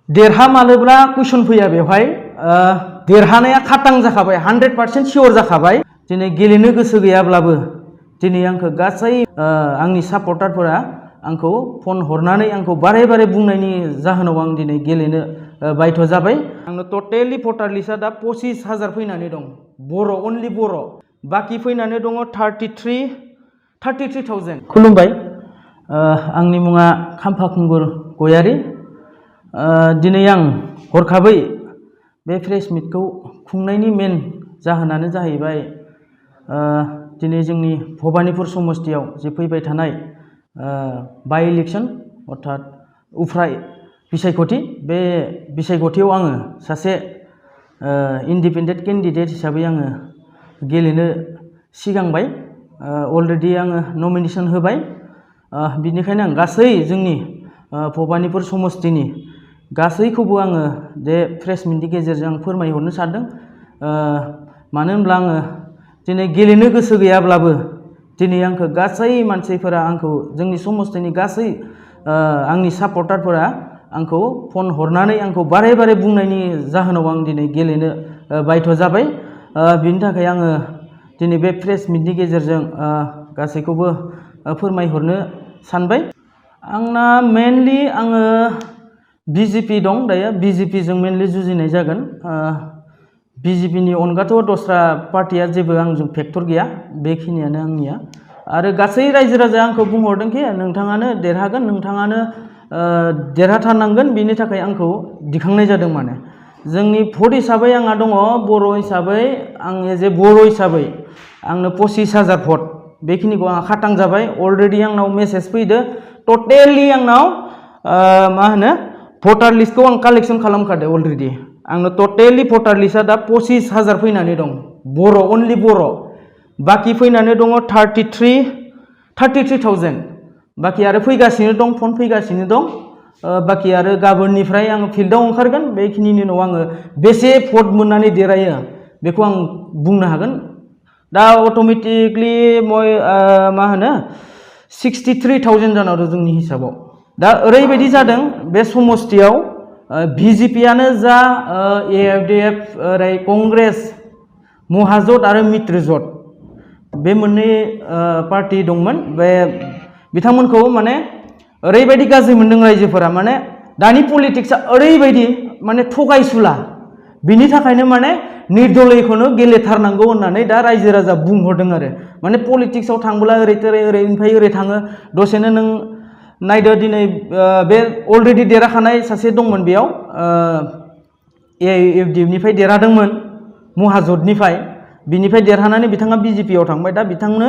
देरहामारोब्ला कुइसन फैया बेवहाय देरहानाया खातां जाखाबाय 100% सियर जाखाबाय दिनै गेलेनो गोसो गैयाब्लाबो दिनै आंखौ गासै आंनि सापर्टारफोरा आंखौ फन हरनानै आंखौ बारे बारे बुंनायनि जाहोनाव आं दिनै गेलेनो बायथ' जाबाय आंनो टटेलि भटार लिस्टआ दा 25,000 फैनानै दं बर' अनलि बर' बाखि फैनानै दङ 33,000 खुलुमबाय आंनि मुङा खाम्फा खुंगुर गयारि दिनै आं हरखाबै बे प्रेस मिटखौ खुंनायनि मेन जाहोनानो जाहैबाय दिनै जोंनि भबानिपुर समस्तियाव जे फैबाय थानाय बाइ इलेक्शन अर्थात उफ्रा बिसायख'थि बे बिसायख'थियाव आङो सासे इन्डिपेन्डेन्ट केन्डिडेट हिसाबै आङो गेलेनो सिगांबाय अलरेडि आङो नमिनेशन होबाय बिनिखायनो आं गासै जोंनि भबानिपुर समस्तिनि गासैखौबो आङो बे प्रेस मिटनि गेजेरजों फोरमायहरनो सानदों मानो होनब्ला आङो दिनै गेलेनो गोसो गैयाब्लाबो दिनै आंखौ गासै मानसिफोरा आंखौ जोंनि समस्तिनि गासै आंनि सापर्टारफोरा आंखौ फन हरनानै आंखौ बारे बारे बुंनायनि जाहोनाव आं दिनै गेलेनो बायथ' जाबाय बिनि थाखाय आङो दिनै बे प्रेस मिटनि गेजेरजों गासैखौबो फोरमायहरनो सानबाय आंना मेनलि आङो बिजेपि दं दायो बिजेपिजों मेनलि जुजिनाय जागोन बिजेपिनि अनगाथ' दस्रा पार्टिया जेबो आंजों फेक्टर गैया बेखिनियानो आंनिया आरो गासै रायजो राजाया आंखौ बुंहरदोंखि नोंथाङानो देरहागोन नोंथाङानो देरहाथारनांगोन बिनि थाखाय आंखौ दिखांनाय जादों माने जोंनि भट हिसाबै आंहा दङ बर' हिसाबै आं एज ए बर' हिसाबै आंनो 25,000 भट बेखिनिखौ आंहा खातां जाबाय अलरेडि आंनाव मेसेज फैदो टटेलि आंनाव मा होनो भटार लिस्टखौ आं कालेक्शन खालामखादों अलरेडि आंनो टटेलि भटार लिस्टआ दा 25,000 फैनानै दं बर' अनलि बर' बाखि फैनानै दङ 33,000 बाखि आरो फैगासिनो दं फन फैगासिनो दं बाखि आरो गाबोननिफ्राय आङो फिल्डआव ओंखारगोन बेखिनिनि उनाव आङो बेसे भट मोननानै देरहायो बेखौ आं बुंनो हागोन दा अट'मेटिकलि मा होनो 63,000 जाना दं जोंनि हिसाबाव दा ओरैबायदि जादों बे समस्तियाव बिजेपियानो जा एआइडिएफ ओरै कंग्रेस महाजोट आरो मित्रजोट बे मोननै पार्टि दंमोन बे बिथांमोनखौ माने ओरैबायदि गाज्रि मोनदों रायजोफोरा माने दानि पलिटिक्सआ ओरैबायदि माने थगायसुला बिनि थाखायनो माने निर्दलयखौनो गेलेथारनांगौ होननानै दा रायजो राजा बुंहरदों आरो माने पलिटिक्सआव थांब्ला ओरैनिफ्राय ओरै थाङो दसेनो नों नायदो दिनै बे अलरेडि देरहाखानाय सासे दंमोन बेयाव एआइएफडिएफनिफ्राय देरहादोंमोन महाजोटनिफ्राय बिनिफ्राय देरहानानै बिथाङा बिजेपियाव थांबाय दा बिथांनो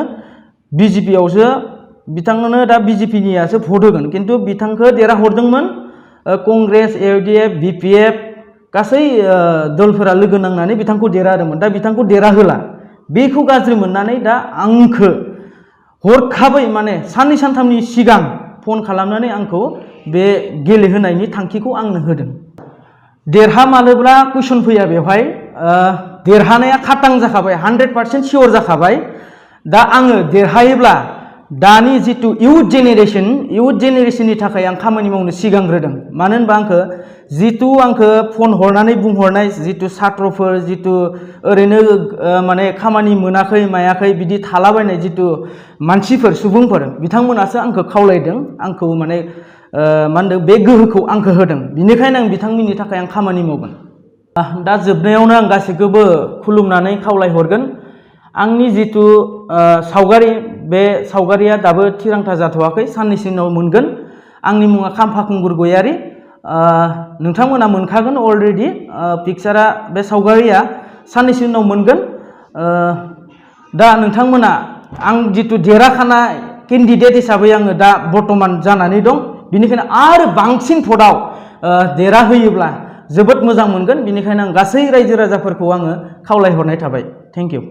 बिजेपियावसो बिथांनो दा बिजेपिनियासो भट होगोन खिन्थु बिथांखौ देरहाहरदोंमोन कंग्रेस एआइडिएफ बिपिएफ गासै दलफोरा लोगो नांनानै बिथांखौ देरहादोंमोन दा बिथांखौ देरहाहोला बेखौ गाज्रि मोननानै दा आंखौ हरखाबै माने साननै सानथामनि सिगां फन खालामनानै आंखौ बे गेलेहोनायनि थांखिखौ आंनो होदों देरहामारोब्ला कुइसन फैया बेवहाय देरहानाया खातां जाखाबाय 100% सियर जाखाबाय दा आङो देरहायोब्ला दानि जितु इयुथ जेनेरेशननि थाखाय आं खामानि मावनो सिगांग्रोदों मानो होनबा आंखौ फन हरनानै बुंहरनाय जितु सात्रफोर जितु ओरैनो माने खामानि मोनाखै मायाखै बिदि थालाबायनाय जितु मानसिफोर सुबुंफोर बिथांमोनासो आंखौ खावलायदों आंखौ माने मा होनदों बे गोहोखौ आंखौ होदों बिनिखायनो आं बिथांमोननि थाखाय आं खामानि मावगोन दा जोबनायावनो आं गासैखौबो खुलुमनानै खावलायहरगोन आंनि जितु सावगारि बे सावगारिया दाबो थिरांथा जाथ'वाखै साननैसो उनाव मोनगोन आंनि मुङा खाम्फा खुंगुर गयारि नोंथांमोना मोनखागोन अलरेडि पिक्सारा बे सावगारिया साननैसो उनाव मोनगोन दा नोंथांमोना आं जितु देरहाखानाय केन्डिडेट हिसाबै आङो दा बर्तमान जानानै दं बिनिखायनो आरो बांसिन भटआव देरहाहोयोब्ला जोबोद मोजां मोनगोन बिनिखायनो आं गासै रायजो राजाफोरखौ आङो खावलायहरनाय थाबाय थेंक इउ